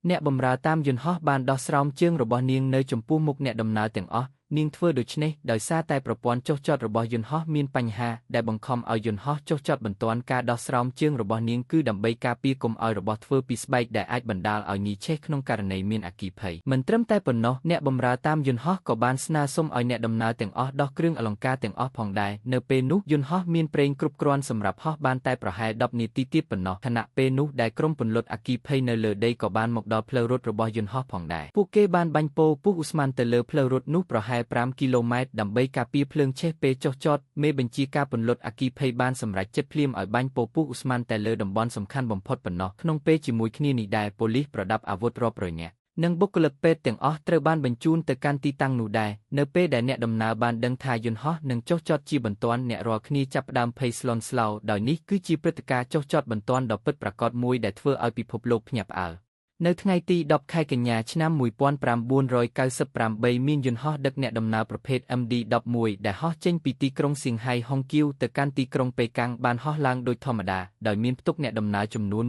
អ្នកបម្រើតាមយន្តហោះបានដោះស្រោមជើងរបស់នាងនៅចំពោះមុខអ្នកដំណើរទាំងអស់នាងធ្វើដូច្នេះដោយសារតែប្រព័ន្ធចុះចតរបស់យន្តហោះមានបញ្ហាដែលបង្ខំឲ្យយន្តហោះចុះចតបន្ទាន់ការដោះស្រោមជើងរបស់នាងគឺដើម្បីការពារកុំឲ្យរបស់ធ្វើពីស្បែកដែលអាចបណ្ដាលឲ្យញីឆេះក្នុងករណីមានអគ្គិភ័យមិនត្រឹមតែប៉ុណ្ណោះអ្នកបម្រើតាមយន្តហោះក៏បានស្នើសុំឲ្យអ្នកដំណើរទាំងអស់ដោះគ្រឿងអលង្ការទាំងអស់ផងដែរនៅពេលនោះយន្តហោះមានប្រេងគ្រប់គ្រាន់សម្រាប់ហោះបានតែប្រហែល10នាទីទៀតប៉ុណ្ណោះខណៈពេលនោះដែលក្រុមពន្លត់អគ្គិភ័យនៅលើដីក៏បានមកដល់ផ្លូវរត់របស់យន្តហោះផងដែរពួកគេបានបាញ់ពោពុះឧស្ម័នទៅលើផ្លូវរត់នោះប្រហែល5គីឡូម៉ែត្រដើម្បីការពារភ្លើងឆេះពេលចុះចតមេបញ្ជាការពន្លត់អគ្គិភ័យបានសម្រេចចិត្តភ្លាមឲ្យបាញ់ពោពុះឧស្ម័នតែលើតំបន់សំខាន់បំផុតប៉ុណ្ណោះក្នុងពេលជាមួយគ្នានេះដែរប៉ូលីសប្រដាប់អាវុធរាប់រយនាក់និងបុគ្គលិកពេទ្យទាំងអស់ត្រូវបានបញ្ជូនទៅកាន់ទីតាំងនោះដែរនៅពេលដែលអ្នកដំណើរបានដឹងថាយន្តហោះនឹងចុះចតជាបន្ទាន់អ្នករាល់គ្នាចាប់ផ្ដើមភ័យស្លន់ស្លោដោយនេះគឺជាព្រឹត្តិការណ៍ចុះចតបន្ទាន់ដ៏ពិតប្រាកដមួយដែលធ្វើឲ្យពិភពលោកភ្ញាក់ផ្អើលនៅថ្ងៃទី10ខែកញ្ញាឆ្នាំ1998មានយន្តហោះដឹកអ្នកដំណើរប្រភេទ MD-11 ដែលហោះចេញពីទីក្រុងសៀងហៃហុងគៀវទៅកាន់ទីក្រុងប៉េកាំងបានហោះឡើងដូចធម្មតាដោយមានផ្ទុកអ្នកដំណើរចំនួន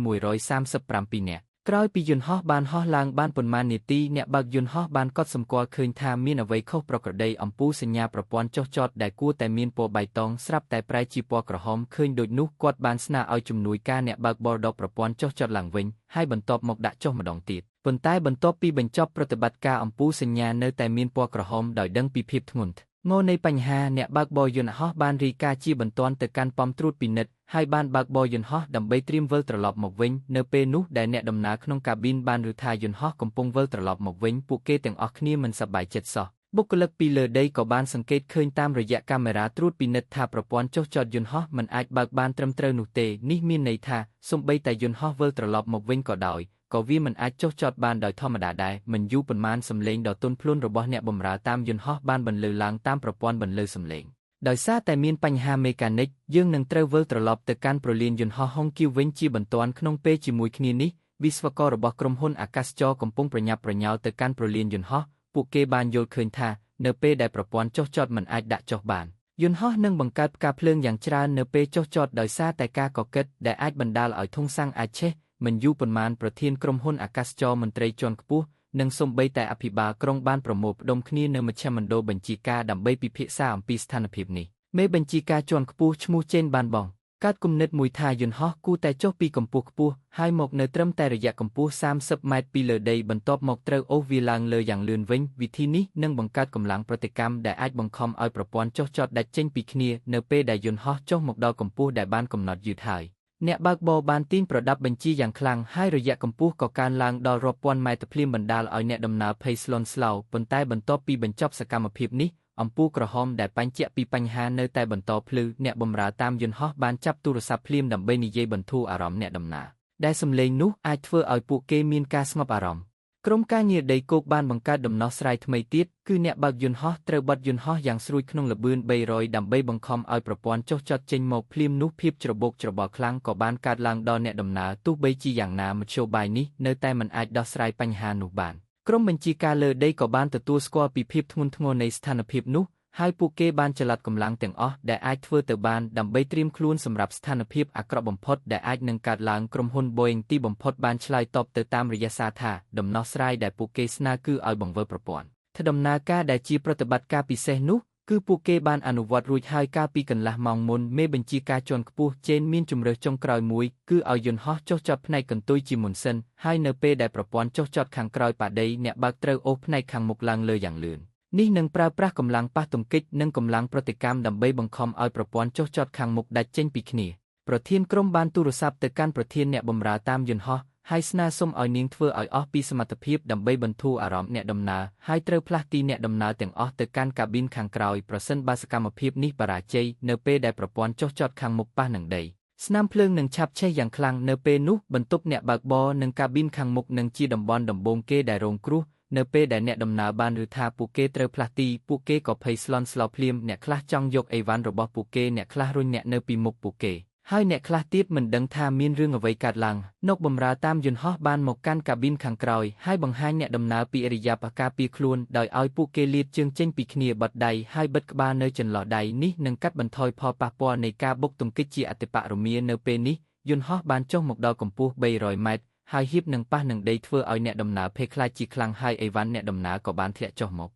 137នាក់ក្រោយពីយន្តហោះបានហោះឡើងបានប៉ុន្មាននាទីអ្នកបើកយន្តហោះបានកត់សម្គាល់ឃើញថាមានអ្វីខុសប្រក្រតីអំពូលសញ្ញាប្រព័ន្ធចុះចតដែលគួរតែមានពណ៌បៃតងស្រាប់តែប្រែជាពណ៌ក្រហមឃើញដូចនោះគាត់បានស្នើឲ្យជំនួយការអ្នកបើកបរដកប្រព័ន្ធចុះចតឡើងវិញហើយបន្ទាប់មកដាក់ចុះម្ដងទៀតប៉ុន្តែបន្ទាប់ពីបញ្ចប់ប្រតិបត្តិការអំពូលសញ្ញានៅតែមានពណ៌ក្រហមដោយដឹងពីភាពធ្ងន់ធ្ងរនៃបញ្ហាអ្នកបើកបរយន្តហោះបានរាយការណ៍ជាបន្ទាន់ទៅកាន់ប៉មត្រួតពិនិត្យហើយបានបើកបរយន្តហោះដើម្បីត្រៀមវិលត្រឡប់មកវិញនៅពេលនោះដែលអ្នកដំណើរក្នុងកាប៊ីនបានឮថាយន្តហោះកំពុងវិលត្រឡប់មកវិញពួកគេទាំងអស់គ្នាមិនសប្បាយចិត្តសោះបុគ្គលិកពីលើដីក៏បានសង្កេតឃើញតាមរយៈកាមេរ៉ាត្រួតពិនិត្យថាប្រព័ន្ធចុះចតយន្តហោះមិនអាចបើកបានត្រឹមត្រូវនោះទេនេះមានន័យថាសូម្បីតែយន្តហោះវិលត្រឡប់មកវិញក៏ដោយក៏វាមិនអាចចុះចតបានដោយធម្មតាដែរមិនយូរប៉ុន្មានសំឡេងដ៏ទន់ភ្លន់របស់អ្នកបម្រើតាមយន្តហោះបានបន្លឺឡើងតាមប្រព័ន្ធបន្លឺសំឡេងដោយសារតែមានបញ្ហាមេកានិកយើងនឹងត្រូវវិលត្រឡប់ទៅកាន់ប្រលានយន្តហោះហុងគៀវវិញជាបន្ទាន់ក្នុងពេលជាមួយគ្នានេះវិស្វកររបស់ក្រុមហ៊ុនអាកាសចរកំពុងប្រញាប់ប្រញាល់ទៅកាន់ប្រលានយន្តហោះពួកគេបានយល់ឃើញថានៅពេលដែលប្រព័ន្ធចុះចតមិនអាចដាក់ចុះបានយន្តហោះនឹងបង្កើតផ្កាភ្លើងយ៉ាងច្រើននៅពេលចុះចតដោយសារតែការកកិតដែលអាចបណ្ដាលឲ្យធុងសាំងអាចឆេះមិនយូរប៉ុន្មានប្រធានក្រុមហ៊ុនអាកាសចរមន្ត្រីជាន់ខ្ពស់និងសូម្បីតែអភិបាលក្រុងបានប្រមូលផ្ដុំគ្នានៅមជ្ឈមណ្ឌលបញ្ជាការដើម្បីពិភាក្សាអំពីស្ថានភាពនេះមេបញ្ជាការជាន់ខ្ពស់ឈ្មោះចេនបានបងកើតគំនិតមួយថាយន្តហោះគួរតែចុះពីកម្ពស់ខ្ពស់ហើយមកនៅត្រឹមតែរយៈកម្ពស់30ម៉ែត្រពីលើដីបន្ទាប់មកត្រូវអូសវាឡើងលើយ៉ាងលឿនវិញវិធីនេះនឹងបង្កើតកម្លាំងប្រតិកម្មដែលអាចបង្ខំឲ្យប្រព័ន្ធចុះចតដាច់ចេញពីគ្នានៅពេលដែលយន្តហោះចុះមកដល់កម្ពស់ដែលបានកំណត់យឺតហើយអ្នកបើកបរបានទាញប្រដាប់បញ្ជាយ៉ាងខ្លាំងហើយរយៈកម្ពស់ក៏កើនឡើងដល់រាប់ពាន់ម៉ែត្រភ្លាមបណ្ដាលឲ្យអ្នកដំណើរភ័យស្លន់ស្លោប៉ុន្តែបន្ទាប់ពីបញ្ចប់សកម្មភាពនេះអំពូលក្រហមដែលបញ្ជាក់ពីបញ្ហានៅតែបន្តភ្លឺអ្នកបម្រើតាមយន្តហោះបានចាប់ទូរស័ព្ទភ្លាមដើម្បីនិយាយបន្ធូរអារម្មណ៍អ្នកដំណើរដែលសំឡេងនោះអាចធ្វើឲ្យពួកគេមានការស្ងប់អារម្មណ៍ក្រុមការងារដីគោកបានបង្កើតដំណោះស្រាយថ្មីទៀតគឺអ្នកបើកយន្តហោះត្រូវបត់យន្តហោះយ៉ាងស្រួចក្នុងល្បឿន300ដើម្បីបង្ខំឲ្យប្រព័ន្ធចុះចតចេញមកភ្លាមនោះភាពច្របូកច្របល់ខ្លាំងក៏បានកើតឡើងដល់អ្នកដំណើរទោះបីជាយ៉ាងណាមធ្យោបាយនេះនៅតែមិនអាចដោះស្រាយបញ្ហានោះបានក្រុមបញ្ជាការលើដីក៏បានទទួលស្គាល់ពីភាពធ្ងន់ធ្ងរនៃស្ថានភាពនោះហើយពួកគេបានចល័តកម្លាំងទាំងអស់ដែលអាចធ្វើទៅបានដើម្បីត្រៀមខ្លួនសម្រាប់ស្ថានភាពអាក្រក់បំផុតដែលអាចនឹងកើតឡើងក្រុមហ៊ុន Boeing ទីបំផុតបានឆ្លើយតបទៅតាមរយៈសារថាដំណោះស្រាយដែលពួកគេស្នើគឺឲ្យបង្វិលប្រព័ន្ធធ្វើដំណើរការដែលជាប្រតិបត្តិការពិសេសនោះគឺពួកគេបានអនុវត្តរួចហើយកាលពីកន្លះម៉ោងមុនមេបញ្ជាការជាន់ខ្ពស់ចេនមានជម្រើសចុងក្រោយមួយគឺឲ្យយន្តហោះចុះចតផ្នែកកន្ទុយជាមុនសិនហើយនៅពេលដែលប្រព័ន្ធចុះចតខាងក្រោយប៉ាដីអ្នកបើកត្រូវអូសផ្នែកខាងមុខឡើងលើយ៉ាងលឿននេះនឹងប្រើប្រាស់កម្លាំងប៉ះទង្គិចនិងកម្លាំងប្រតិកម្មដើម្បីបង្ខំឲ្យប្រព័ន្ធចុះចតខាងមុខដាច់ចេញពីគ្នាប្រធានក្រុមបានទូរស័ព្ទទៅកាន់ប្រធានអ្នកបម្រើតាមយន្តហោះហើយស្នើសុំឲ្យនាងធ្វើឲ្យអស់ពីសមត្ថភាពដើម្បីបន្ធូរអារម្មណ៍អ្នកដំណើរហើយត្រូវផ្លាស់ទីអ្នកដំណើរទាំងអស់ទៅកាន់កាប៊ីនខាងក្រោយប្រសិនបើសកម្មភាពនេះបរាជ័យនៅពេលដែលប្រព័ន្ធចុះចតខាងមុខប៉ះនឹងដីស្នាមភ្លើងនឹងឆាប់ឆេះយ៉ាងខ្លាំងនៅពេលនោះបន្ទប់អ្នកបើកបរនិងកាប៊ីនខាងមុខនឹងជាតំបន់ដំបូងគេដែលរងគ្រោះនៅពេលដែលអ្នកដំណើរបានឮថាពួកគេត្រូវផ្លាស់ទីពួកគេក៏ភ័យស្លន់ស្លោភ្លាមអ្នកខ្លះចង់យកអីវ៉ាន់របស់ពួកគេអ្នកខ្លះរុញអ្នកនៅពីមុខពួកគេហើយអ្នកខ្លះទៀតមិនដឹងថាមានរឿងអ្វីកើតឡើងអ្នកបម្រើតាមយន្តហោះបានមកកាន់កាប៊ីនខាងក្រោយហើយបង្ហាញអ្នកដំណើរពីឥរិយាបថការពារខ្លួនដោយឲ្យពួកគេលាតជើងចេញពីគ្នាបត់ដៃហើយបិទក្បាលនៅចន្លោះដៃនេះនឹងកាត់បន្ថយផលប៉ះពាល់នៃការបុកទង្គិចជាអតិបរមានៅពេលនេះយន្តហោះបានចុះមកដល់កម្ពស់300ម៉ែត្រ ហើយហៀបនឹងប៉ះនឹងដីធ្វើឲ្យអ្នកដំណើរភ័យខ្លាចជាខ្លាំងហើយអីវ៉ាន់អ្នកដំណើរក៏បានធ្លាក់ចុះមក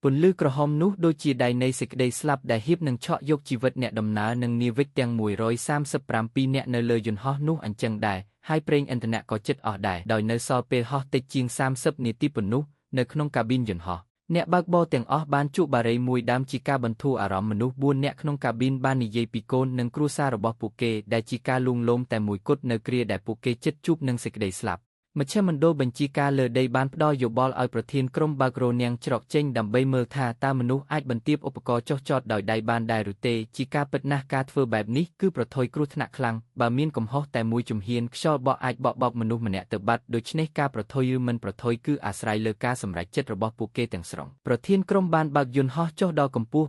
ពន្លឺក្រហមនោះដូចជាដៃនៃសេចក្តីស្លាប់ដែលហៀបនឹងឆក់យកជីវិតអ្នកដំណើរនិងនាវិកទាំង137នាក់នៅលើយន្តហោះនោះអញ្ចឹងដែរហើយប្រេងឥន្ធនៈក៏ជិតអស់ដែរដោយនៅសល់ពេលហោះតិចជាង30នាទីប៉ុណ្ណោះនៅក្នុងកាប៊ីនយន្តហោះអ្នកបើកបរទាំងអស់បានជក់បារីមួយដើមជាការបន្ធូរអារម្មណ៍មនុស្ស4នាក់ក្នុងកាប៊ីនបាននិយាយពីកូននិងគ្រួសាររបស់ពួកគេដែលជាការលួងលោមតែមួយគត់នៅគ្រាដែលពួកគេជិតជួបនឹងសេចក្តីស្លាប់មជ្ឈមណ្ឌលបញ្ជាការលើដីបានផ្ដល់យោបល់ឲ្យប្រធានក្រុមបើករនាងច្រកចេញដើម្បីមើលថាតើមនុស្សអាចបន្ទាបឧបករណ៍ចុះចតដោយដៃបានដែរឬទេជាការពិតណាស់ការធ្វើបែបនេះគឺប្រថុយគ្រោះថ្នាក់ខ្លាំងបើមានកំហុសតែមួយជំហានខ្យល់បក់អាចបក់បោកមនុស្សម្នាក់ទៅបាត់ដូច្នេះការប្រថុយឬមិនប្រថុយគឺអាស្រ័យលើការសម្រេចចិត្តរបស់ពួកគេទាំងស្រុងប្រធានក្រុមបានបើកយន្តហោះចុះដល់កម្ពស់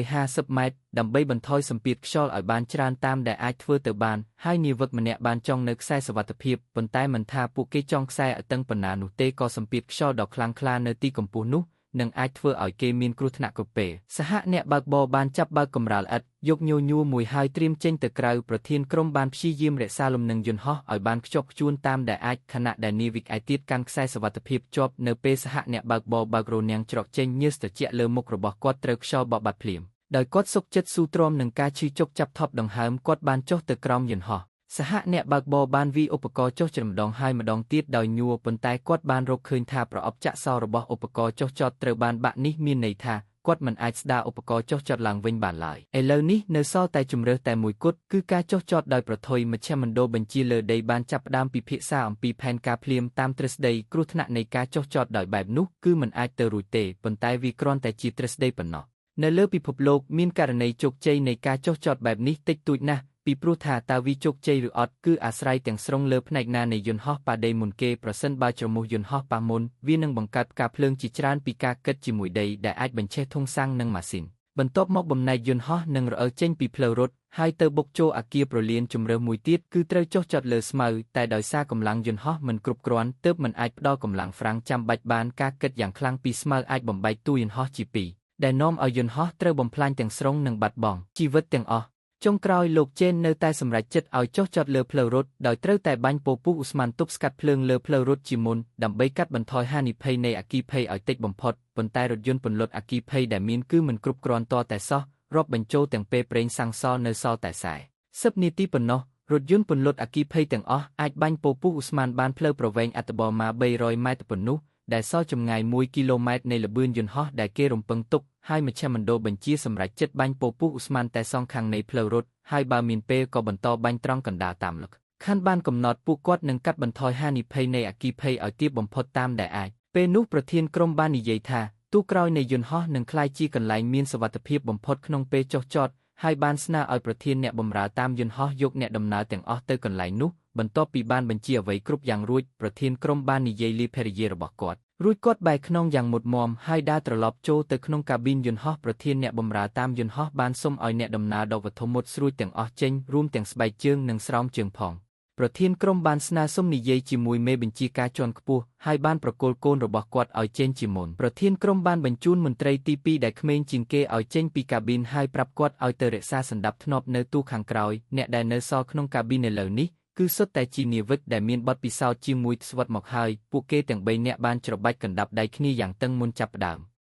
450ម៉ែត្រដើម្បីបន្ថយសម្ពាធខ្យល់ឲ្យបានច្រើនតាមដែលអាចធ្វើទៅបានហើយនាវិកម្នាក់បានចងនៅខ្សែសុវត្ថិភាពប៉ុន្តែមិនថាពួកគេចងខ្សែឲ្យតឹងប៉ុណ្ណានោះទេក៏សម្ពាធខ្យល់ដ៏ខ្លាំងក្លានៅទីកម្ពស់នោះនឹងអាចធ្វើឲ្យគេមានគ្រោះថ្នាក់គ្រប់ពេលសហអ្នកបើកបរបានចាប់បើកកម្រាលឥដ្ឋយកញញួរមួយហើយត្រៀមចេញទៅក្រៅប្រធានក្រុមបានព្យាយាមរក្សាលំនឹងយន្តហោះឲ្យបានខ្ជាប់ខ្ជួនតាមដែលអាចខណៈដែលនាវិកឯទៀតកាន់ខ្សែសុវត្ថិភាពជាប់នៅពេលសហអ្នកបើកបរបើករនាងច្រកចេញញើសត្រជាក់លើមុខរបស់គាត់ត្រូវខ្យល់បក់បាត់ភ្លាមដោយគាត់សុខចិត្តស៊ូទ្រាំនឹងការឈឺចុកចាប់ថប់ដង្ហើមគាត់បានចុះទៅក្រោមយន្តហោះសហអ្នកបើកបរបានវាយឧបករណ៍ចុះច្រំដងហើយម្ដងទៀតដោយញួរប៉ុន្តែគាត់បានរកឃើញថាប្រអប់ចាក់សោរបស់ឧបករណ៍ចុះចតត្រូវបានបាក់នេះមានន័យថាគាត់មិនអាចស្ដារឧបករណ៍ចុះចតឡើងវិញបានឡើយឥឡូវនេះនៅសល់តែជម្រើសតែមួយគត់គឺការចុះចតដោយប្រថុយមជ្ឈមណ្ឌលបញ្ជាលើដីបានចាប់ផ្ដើមពិភាក្សាអំពីផែនការភ្លាមតាមទ្រឹស្ដីគ្រោះថ្នាក់នៃការចុះចតដោយបែបនោះគឺមិនអាចទៅរួចទេប៉ុន្តែវាគ្រាន់តែជាទ្រឹស្ដីប៉ុណ្ណោះនៅលើពិភពលោកមានករណីជោគជ័យនៃការចុះចតបែបនេះតិចតួចណាស់ពីព្រោះថាតើវាជោគជ័យឬអត់គឺអាស្រ័យទាំងស្រុងលើផ្នែកណានៃយន្តហោះប៉ាដីមុនគេប្រសិនបើច្រមុះយន្តហោះប៉ះមុនវានឹងបង្កើតផ្កាភ្លើងជាច្រើនពីការគិតជាមួយដីដែលអាចបញ្ឆេះធុងសាំងនិងម៉ាស៊ីនបន្ទាប់មកបំណែកយន្តហោះនឹងរអិលចេញពីផ្លូវរត់ហើយទៅបុកចូលអាគារប្រលានជម្រើសមួយទៀតគឺត្រូវចុះចតលើស្មៅតែដោយសារកម្លាំងយន្តហោះមិនគ្រប់គ្រាន់ទើបមិនអាចផ្ដល់កម្លាំងហ្វ្រាំងចាំបាច់បានការគិតយ៉ាងខ្លាំងពីស្មៅអាចបំបែកទូយន្តហោះជាពីរដែលនាំឲ្យយន្តហោះត្រូវបំផ្លាញទាំងស្រុងនិងបាត់បង់ជីវិតទាំងអស់ចុងក្រោយលោកចេននៅតែសម្រេចចិត្តឲ្យចុះចតលើផ្លូវរត់ដោយត្រូវតែបាញ់ពពុះឧស្ម័នទប់ស្កាត់ភ្លើងលើផ្លូវរត់ជាមុនដើម្បីកាត់បន្ថយហានិភ័យនៃអគ្គិភ័យឲ្យតិចបំផុតប៉ុន្តែរថយន្តពន្លត់អគ្គិភ័យដែលមានគឺមិនគ្រប់គ្រាន់តតែសោះរាប់បញ្ចូលទាំងពេលប្រេងសាំងសល់នៅសល់តែ40នាទីប៉ុណ្ណោះរថយន្តពន្លត់អគ្គិភ័យទាំងអស់អាចបាញ់ពពុះឧស្ម័នបានផ្លូវប្រវែងអត្ថបរមា300ម៉ែត្រប៉ុណ្ណោះដែលសល់ចម្ងាយ1គីឡូម៉ែត្រនៃល្បឿនយន្តហោះដែលគេរំពឹងទុកហើយមជ្ឈមណ្ឌលបញ្ជាសម្រេចចិត្តបាញ់ពពុះឧស្ម័នតែសងខាងនៃផ្លូវរត់ហើយបើមានពេលក៏បន្តបាញ់ត្រង់កណ្ដាលតាមលក្ខខណ្ឌបានកំណត់ពួកគាត់នឹងកាត់បន្ថយហានិភ័យនៃអគ្គិភ័យឲ្យទាបបំផុតតាមដែលអាចពេលនោះប្រធានក្រុមបាននិយាយថាទូក្រោយនៃយន្តហោះនឹងក្លាយជាកន្លែងមានសុវត្ថិភាពបំផុតក្នុងពេលចុះចតហើយបានស្នើឲ្យប្រធានអ្នកបម្រើតាមយន្តហោះយកអ្នកដំណើរទាំងអស់ទៅកន្លែងនោះបន្ទាប់ពីបានបញ្ជាអ្វីគ្រប់យ៉ាងរួចប្រធានក្រុមបាននិយាយលាភរិយារបស់គាត់រួចគាត់បែរខ្នងយ៉ាងមុតមាំហើយដើរត្រឡប់ចូលទៅក្នុងកាប៊ីនយន្តហោះប្រធានអ្នកបម្រើតាមយន្តហោះបានសុំឲ្យអ្នកដំណើរដកវត្ថុមុតស្រួចទាំងអស់ចេញរួមទាំងស្បែកជើងនិងស្រោមជើងផងប្រធានក្រុមបានស្នើសុំនិយាយជាមួយមេបញ្ជាការជាន់ខ្ពស់ហើយបានប្រគល់កូនរបស់គាត់ឲ្យចេញជាមុនប្រធានក្រុមបានបញ្ជូនមន្ត្រីទី2ដែលក្មេងជាងគេឲ្យចេញពីកាប៊ីនហើយប្រាប់គាត់ឲ្យទៅរក្សាសណ្ដាប់ធ្នាប់នៅទូខាងក្រោយអ្នកដែលនៅសល់ក្នុងកាប៊ីនឥឡូវនេះគឺសុទ្ធតែជានាវិកដែលមានបទពិសោធន៍ជាមួយទសវត្សរ៍មកហើយពួកគេទាំង3នាក់បានច្របាច់កណ្ដាប់ដៃគ្នាយ៉ាងតឹងមុនចាប់ផ្ដើម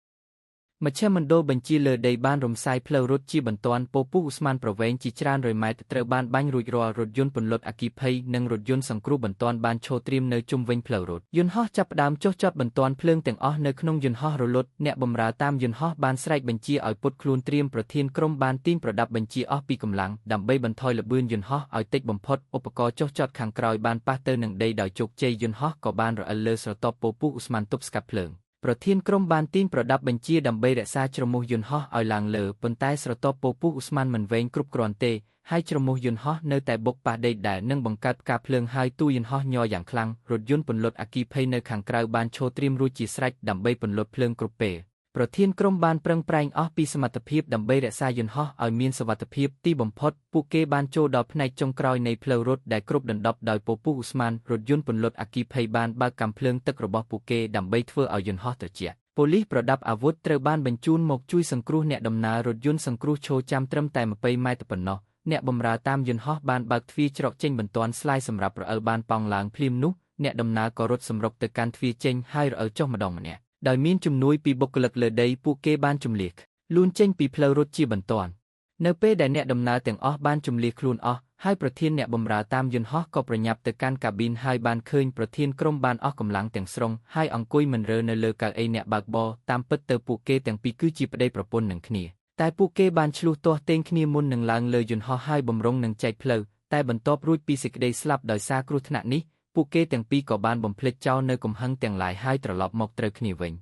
មជ្ឈមណ្ឌលបញ្ជាលើដីបានរំសាយផ្លូវរត់ជាបន្ទាន់ពពុះឧស្ម័នប្រវែងជាច្រើនរយម៉ែត្រត្រូវបានបាញ់រួចរាល់រថយន្តពន្លត់អគ្គិភ័យនិងរថយន្តសង្គ្រោះបន្ទាន់បានឈរត្រៀមនៅជុំវិញផ្លូវរត់យន្តហោះចាប់ផ្ដើមចុះចតបន្ទាន់ភ្លើងទាំងអស់នៅក្នុងយន្តហោះរលត់អ្នកបម្រើតាមយន្តហោះបានស្រែកបញ្ជាឲ្យពត់ខ្លួនត្រៀមប្រធានក្រុមបានទាញប្រដាប់បញ្ជាអស់ពីកម្លាំងដើម្បីបន្ថយល្បឿនយន្តហោះឲ្យតិចបំផុតឧបករណ៍ចុះចតខាងក្រោយបានប៉ះទៅនឹងដីដោយជោគជ័យយន្តហោះក៏បានរអិលលើស្រទាប់ពពុះឧស្ម័នទប់ស្កាត់ភ្លើងប្រធានក្រុមបានទាញប្រដាប់បញ្ជាដើម្បីរក្សាច្រមុះយន្តហោះឲ្យឡើងលើប៉ុន្តែស្រទាប់ពពុះឧស្ម័នមិនវែងគ្រប់គ្រាន់ទេហើយច្រមុះយន្តហោះនៅតែបុកប៉ះដីដែលនឹងបង្កើតផ្កាភ្លើងហើយទូយន្តហោះញ័រយ៉ាងខ្លាំងរថយន្តពន្លត់អគ្គិភ័យនៅខាងក្រៅបានឈរត្រៀមរួចជាស្រេចដើម្បីពន្លត់ភ្លើងគ្រប់ពេលប្រធានក្រុមបានប្រឹងប្រែងអស់ពីសមត្ថភាពដើម្បីរក្សាយន្តហោះឲ្យមានសុវត្ថិភាពទីបំផុតពួកគេបានចូលដល់ផ្នែកចុងក្រោយនៃផ្លូវរត់ដែលគ្រប់ដណ្ដប់ដោយពពុះឧស្ម័នរថយន្តពន្លត់អគ្គិភ័យបានបើកកាំភ្លើងទឹករបស់ពួកគេដើម្បីធ្វើឲ្យយន្តហោះត្រជាក់ប៉ូលីសប្រដាប់អាវុធត្រូវបានបញ្ជូនមកជួយសង្គ្រោះអ្នកដំណើររថយន្តសង្គ្រោះឈរចាំត្រឹមតែ20ម៉ែត្រប៉ុណ្ណោះអ្នកបម្រើតាមយន្តហោះបានបើកទ្វារច្រកចេញបន្ទាន់ស្លាយសម្រាប់រអិលបានប៉ោងឡើងភ្លាមនោះ អ្នកដំណើរក៏រត់សម្រុកទៅកាន់ទ្វារចេញហើយរអិលចុះម្ដងម្នាក់ដោយមានជំនួយពីបុគ្គលិកលើដីពួកគេបានជម្លៀសខ្លួនចេញពីផ្លូវរត់ជាបន្ទាន់នៅពេលដែលអ្នកដំណើរទាំងអស់បានជម្លៀសខ្លួនអស់ហើយប្រធានអ្នកបម្រើតាមយន្តហោះក៏ប្រញាប់ទៅកាន់កាប៊ីនហើយបានឃើញប្រធានក្រុមបានអស់កម្លាំងទាំងស្រុងហើយអង្គុយមិនរើនៅលើកៅអីអ្នកបើកបរតាមពិតទៅពួកគេទាំងពីរគឺជាប្តីប្រពន្ធនឹងគ្នាតែពួកគេបានឆ្លោះទាស់ទែងគ្នាមុននឹងឡើងលើយន្តហោះហើយបំរុងនឹងចែកផ្លូវតែបន្ទាប់រួចពីសេចក្តីស្លាប់ដោយសារគ្រោះថ្នាក់នេះពួកគេទាំងពីរក៏បានបំភ្លេចចោលនៅកំហឹងទាំងឡាយហើយត្រឡប់មកត្រូវគ្នាវិញ។